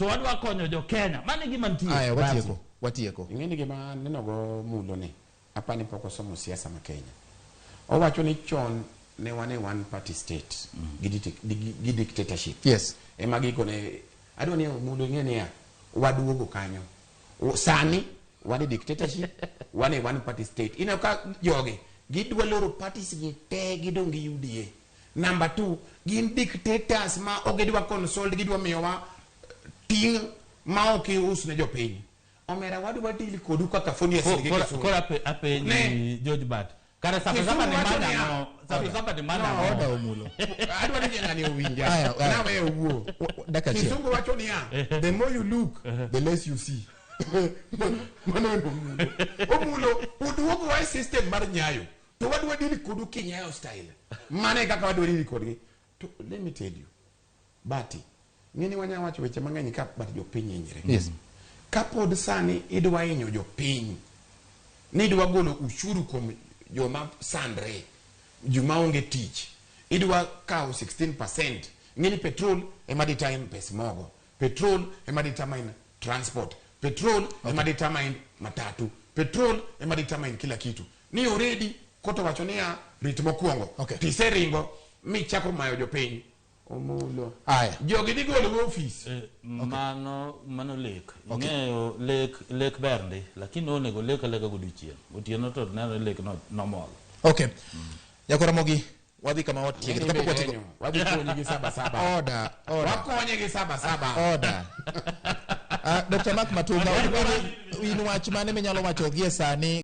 To wadwa konyo jo Kenya. Mano e gima nitie. Aya, watieko. Watieko. Ing'e ni gima aneno go mulo ni apani pok osomo siasa ma Kenya. Owacho ni chon ne wan e one party state gi dictatorship. Ema gikone adwa ni mulo ing'e niya waduogo kanyo. Sani wan e dictatorship, wan e one party state. Ineno ka jogi gidwa loro parties gi te gidong' gi UDA. Number 2, gin dictators ma ok gidwa consult, gidwa miyowa ting' ma ok ius ne jopiny. Omera wadwa deal kodu kaka Phonius nigi Kisumu. Koro apenji Ne. George Bat. Kare sapa Kisumu sapa ni wacho mana niya. no. Sapa sapa ni mana No. no. Oda omulo. Adwa ni ng'ani owinja. Aya, aya. Nawe owuo. Dakika achiel. Kisungu wacho niya, the more you look, the less you see. Mano en omulo. Omulo, uduogo wa e system mar nyayo. To wadwa deal kodu kinyayo style. Mano e kaka wadwa deal kodgi. To let me tell you, Bati, ng'eni wanya wacho weche mang'eny ka but jopiny hinyre. Kapod sani idwa hinyo jopiny, ni idwa golo ushuru kuom joma sandre, joma onge tich, idwa kawo 16%, ng'eni petrol ema determine pes mogo, petrol ema determine transport, petrol ema determine matatu, petrol ema determine kila kitu. Ni already koto wacho niya rit mokwongo. Tiseringo michako mayo jopiny. Omulo. Aya. Jogi dhi golo e ofis. Mano lek. Ing'eyo lek ber ndi, lakini onego lek aleka godiochieng'. Otieno to nenore lek no nomol. Okay. Nyakoramogi, wadhi kama watieke. Ng'eni Kapok be watieko. denyo. Wadhi konyi gi saba saba. Order, order. Wakonye gi saba saba. Order. Dr. Mark Matunga, in wach mane minyalo wacho gie sani?